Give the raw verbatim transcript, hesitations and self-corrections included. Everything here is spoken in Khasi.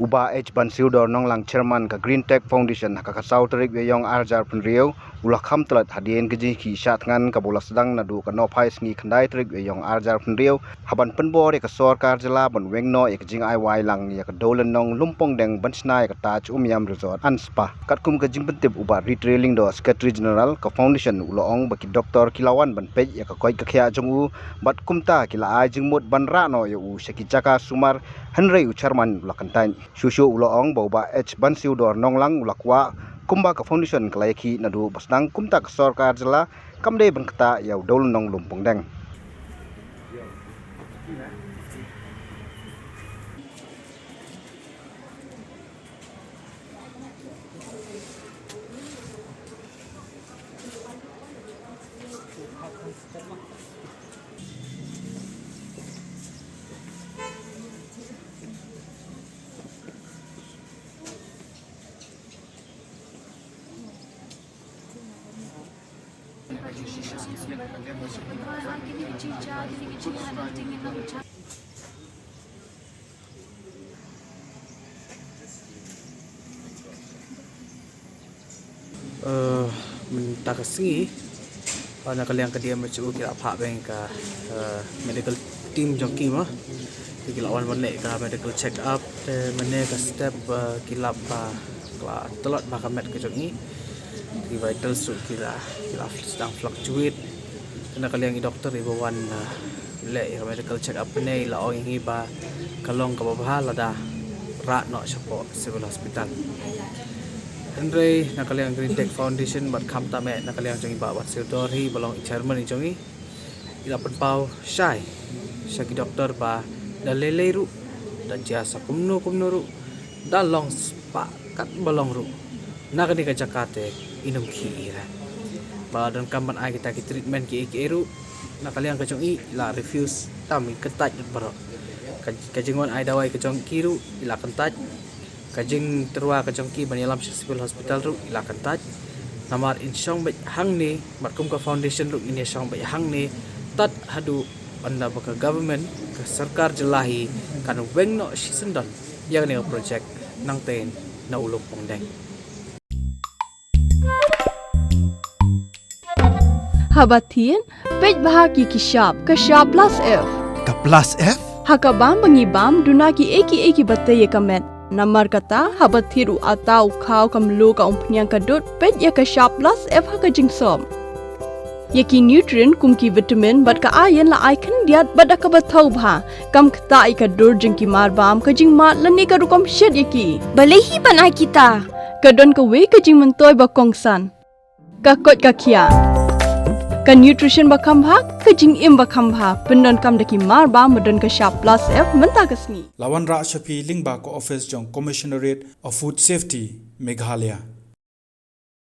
Bah H Bansiudor Nonglang, Chairman ka Green Tech Foundation, ha ka khatsaw tarik Ïaïong arhajar phew hynriew u la kham tlot hadien ka jingïakhih shah thngan kaba u la sdang naduh ka nongphai sngi khyndai tarik Ïaïong arhajar phew hynriew, ha ban pynbor ïa ka sorkar jylla ban weng noh ïa ka jingai wai lang ïa ka dewlynnong Lumpongdeng ban shna ïa ka Taj Umiam Resort and Spa. Katkum ka jingpyntip u Bah Ritrelling Doh, Secretary General ka Foundation, u la ong ba ki doktor ki la wan ban peit ïa ka koit ka khiah jong u, bad kumta ki la ai jingmut ban rah noh ïa u sha ki jaka sumar, hynrei u Chairman u la kyntait. Shuh shuh u la ong ba u Bah H Bansiudor Nonglang u la kwah kumba ka Foundation ka la ïakhih naduh ba sdang, kumta ka sorkar jylla kam dei ban ktah ïa u dewlynnong Lumpongdeng. Eh, mynta ka sngi, eh, na ka liang ka D M H O ki la phah biang ka, eh, medical team jong ki mo. Te ki la wan ban leh ka medical check up, te mynne ka step, eh, ki la ba, ki la tlot ba ka met ka jong i. Ki vitals ruh ki la, ki la sdang fluctuate. Te na ka liang i doktor i ba wan, eh, leh ïa ka medical check up ne, i la ong ïa ngi ba ka long kaba bha lada rah noh shapoh Civil Hospital. Hynrei na ka liang Green Tech Foundation bad khamtam eh na ka liang jong i Bah Bansiudor hi ba long i chairman i jong i, i la pynpaw shai sha ki doktor ba da lei lei ruh, da jia sa kumno kumno ruh, da long spah katba long ruh, na kane ka jaka te in ym khih i re. Ba donkam ban ai kita ki treatment kiei kiei ruh, na ka liang ka jong i, i la refuse, tam i kyntait lut baroh. Ka, ka jingwan ai dawai ka jong ki ruh i la kyntait. Ka jingtyrwa ka jong ki ban ïalam sha Civil Hospital ruh i la kyntait. Namar in shong beit hangne, bad kum ka foundation ruh in ïa shong beit hangne tad haduh ynda ba ka government, ka sorkar jylla hi kan weng noh shisyndon ïa kane ka project nangta na u Lumpongdeng. Haba thied, peit bha ki ki shap, ka shap plus F. Ka plus F? Ha ka bam ba ngi bam, duna kiei kiei kiba tei ïa ka met. Namar kata, haba thied u atta, u khaw, ka mluh, ka umphniang, ka dud, peit ïa ka shap plus F ha ka jingsop. Ïa ki nutrient kum ki vitamin bad ka iron la ai khyndiat bad da kaba thaw bha. Kam ktah ïa ka dur jong ki marbam, ka jingmad lane ka rukom shet ïa ki. Balei hi ban ai kita? Ka don kawei ka jingmyntoi ba kongsan. Ka koit ka khiah. Ka nutrition ba kham bha, ka jingim ba kham bha. Pyndonkam da ki marbam ba don ka shap plus F mynta ka sngi. La wanrah sha phi lyngba ka office jong Commissionerate of Food Safety, Meghalaya.